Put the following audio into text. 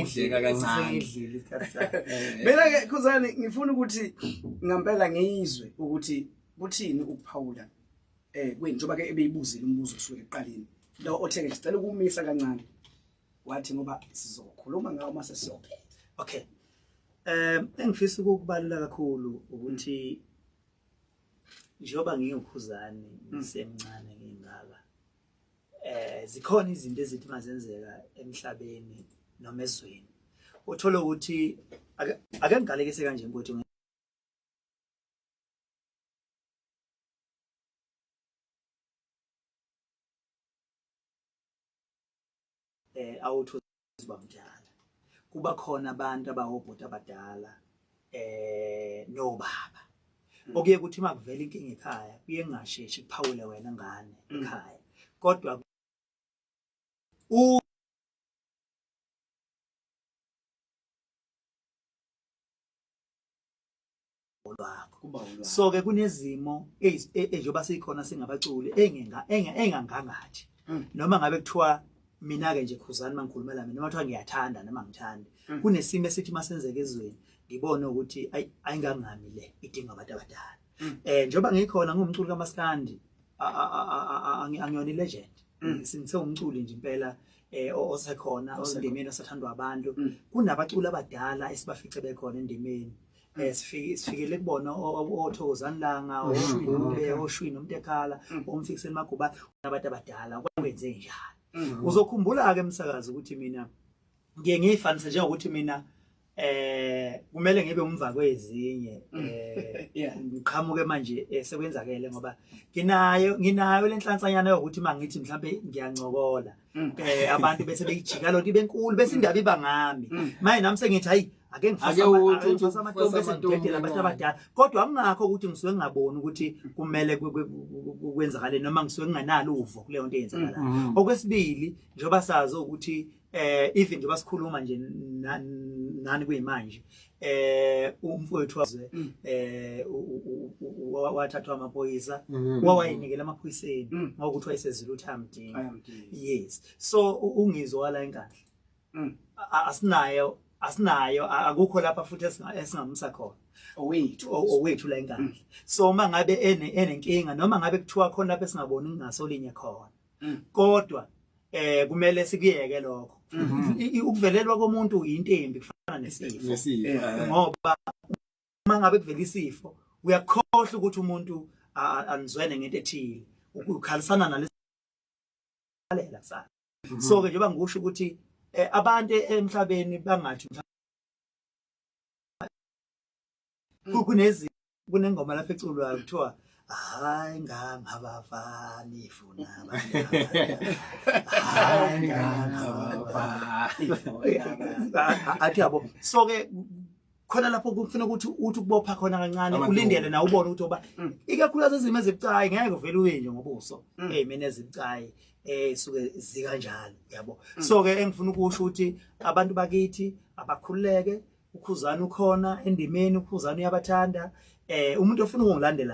Udleka kancane. Sengidlile isikhathi sami. Mina ke Khuzani ngifuna ukuthi ngempela ngiyizwe ukuthi kuthini ukuphawula kwenu njengoba ke ebeyibuzile umbuzo kusukela ekuqaleni. Lo othe ke sicela ukumisa kancane. Wathi ngoba sizokhuluma ngawo mase siyophetha. Okay. Engifisa ukukubalula kakhulu ukuthi njengoba nginguKhuzani ngisemncane ngingaka zikhona izinto ezithi mazenzeka emhlabeni noma ezweni uthola ukuthi ake ngigalekise kanje mfowethu awuthi uzoba mdala kuba khona abantu abawobhuti abadala nobaba okuye kuthi makuvela inkinga ekhaya kuye kungasheshi kuphawule wena ngane ekhaya kodwa lwakho so ke kunezimo njengoba sikhona singabaculi engangangathi noma ngabe kuthiwa mina ke nje Khuzani mangikhulumela mina noma kuthiwa ngiyathanda noma ngithandi kunesimo esithi masenzeka ezweni ngibone ukuthi ayingangami le idinga abantu abadala njengoba ngikhona ngumculi kaMaskandi angiyona ilegend singumculi nje impela osekhona osendimeni osathandwa abantu kunabaculi abadala esibafice bekhona endimeni sifikele kubona oThokozani Langa oShube oShwini umuntu ekhala oMfikiseni Maguba abantu abadala kwenze njani uzokhumbula ke umsakazi ukuthi mina ngiye ngiyifanise njengokuthi mina kumele ngibe umva kwezinye ngiqhamuke manje sekwenzakele ngoba nginayo lenhlansanyana yokuthi mangithi mhlambe ngiyancokola abantu bese beyijika lonto ibe nkulu bese indaba iba ngami manje nami sengithi hayi ake ngifase amatombi bese ngidedela abantu abadala kodwa angingakho ukuthi ngisuke ngingaboni ukuthi kumele kwenzakale noma ngisuke nginganalo uvo kuleyo nto eyenzakalayo. Okwesibili njengoba sazi ukuthi even njengoba sikhuluma nje nani kuyimanje umfowethu wazwe wathathwa amaphoyisa wawayinikela amaphoyiseni ngokuthi wayesezile ukuthi ayamdinga. Yes, so ungizwa wala eNkandla asinayo akukho lapha futhi esingamsa khona owethu la eNkandla. So uma ngabe enenkinga noma ngabe kuthiwa khona lapha esingaboni ngasolinye khona kodwa kumele sikuyeke lokho. Ukuvelelwa komuntu into embi kufana nesifo ngoba uma ngabe kuvela isifo uyakhohlwa ukuthi umuntu anizwene ngento ethile ukhalisana nalesalela kusasa. So ke njengoba ngikusho ukuthi abantu emhlabeni bangathi kunengoma lapha eculwayo kuthiwa hayi ngangabafani ifuna hayi ngangabafani athi yabo. So ke khona lapho kufuna ukuthi uthi ukubopha khona kancane ulindele na ubone ukuthi oba ikakhulukazi izimo ezibucayi ngeke uvele uye nje ngobuso ey'meni ezibucayi suke zikanjalo yabo. So ke engifuna ukusho ukuthi abantu bakithi abakhululeke, uKhuzani ukhona endimeni, uKhuzani uyabathanda. Umuntu ofuna ukungilandela